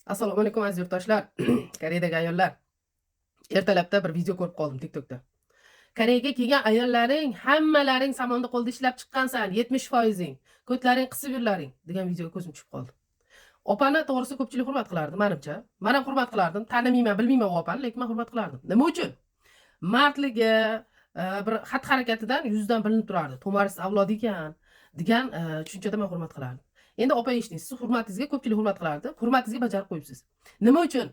Assalomu alaykum, aziz yurtdoshlar, Koreyadagi ayollar. Ertalabda bir video ko'rib qoldim TikTokda. Koreyaga kelgan ayollaring hammalaring somonni qo'lda ishlab chiqqansan, 70%ing. Ko'tlaring qisib yurlaring degan videoga ko'zim tushib qoldi. Opani to'g'risi ko'pchilik hurmat qilardi, menimcha. Men ham hurmat qilardim. Tanimayman, bilmayman u opani, lekin men hurmat qilardim. Nima uchun? Mardligi, bir xatti-harakatidan, yuzidan bilinib turardi. To'maris avlodi ekan degan tushunchada men hurmat qilardim. Endi opa, eshiting, siz hurmatingizga ko'pchilik hurmat qilardi, hurmatingizga bajarib qo'yibsiz. Nima uchun?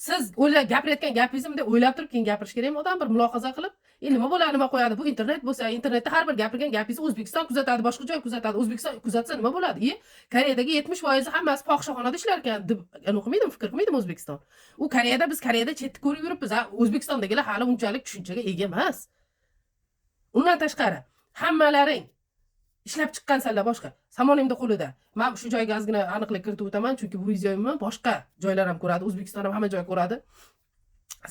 Siz o'ylab gapirayotgan gapingizni bunday o'ylab turib keyin gapirish kerakmi odam, bir mulohaza qilib, nima bo'ladi, nima qo'yadi? Bu internet bo'lsa, internetda har bir gapirgan gapingizni O'zbekiston kuzatadi, boshqa joy kuzatadi. O'zbekiston kuzatsa nima bo'ladi? Koreyadagi 70% hammasi fohishaxonada ishlar ekan deb qilmaydimi, fikr qilmaydimi O'zbekiston? U Koreyada, biz Koreyada chetni ko'rib yuribmiz, a O'zbekistondagilar hali unchalik tushunchaga ega emas. Undan tashqari, hammalaring ishlab chiqqansanlar boshqa. Samonimda qo'lida. Men shu joyga ozgina aniqlik kiritib o'taman, chunki bu videomni boshqa joylar ham ko'radi, O'zbekiston ham, hamma joy ko'radi.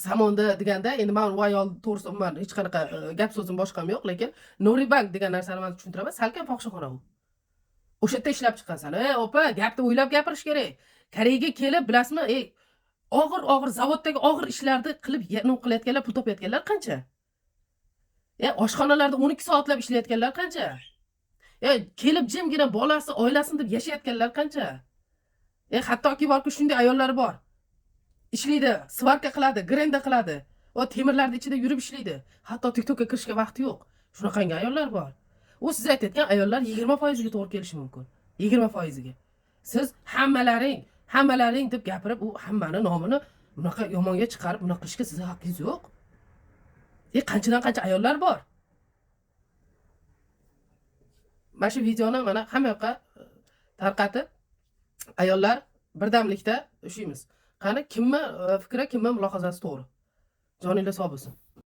Samonda deganda, endi men u ayol to'g'risida umuman hech qanaqa gap so'zim boshqam yo'q, lekin Noribank degan narsani men tushuntiraman, salkam fohishaxona u. O'sha yerda ishlab chiqqansan. Ey opa, gapni o'ylab gapirish kerak. Koreyaga kelib, bilasizmi, ey, og'ir-og'ir zavoddagi og'ir ishlarni qilib, nima qilayotganlar, pul topayotganlar qancha? Oshxonalarda 12 soatlab ishlayotganlar qancha? Kelib jimgina bolasi, oilasini deb yashayotganlar qancha? Hattoki borku, shunday ayollar bor. Ishlaydi, сварка qiladi, grenda qiladi. O temirlarning ichida yurib ishlaydi. Hatto TikTokka kirishga vaqti yo'q. Shunaqangi ayollar bor. U siz aytayotgan ayollar 20% ga to'g'ri kelishi mumkin. 20% ga. Siz hammalaring, hammalaring deb gapirib, u hammani nomini bunaqa yomonga chiqarib, bunaqa qilishga sizni haqqingiz yo'q. Qanchadan qancha ayollar bor. Mana shu videoni mana hamma yoqqa tarqatib, ayollar birdamlikda ushlaymiz. Qani, kimni fikri, kimni mulohazasi to'g'ri? Joninglar sog' bo'lsin.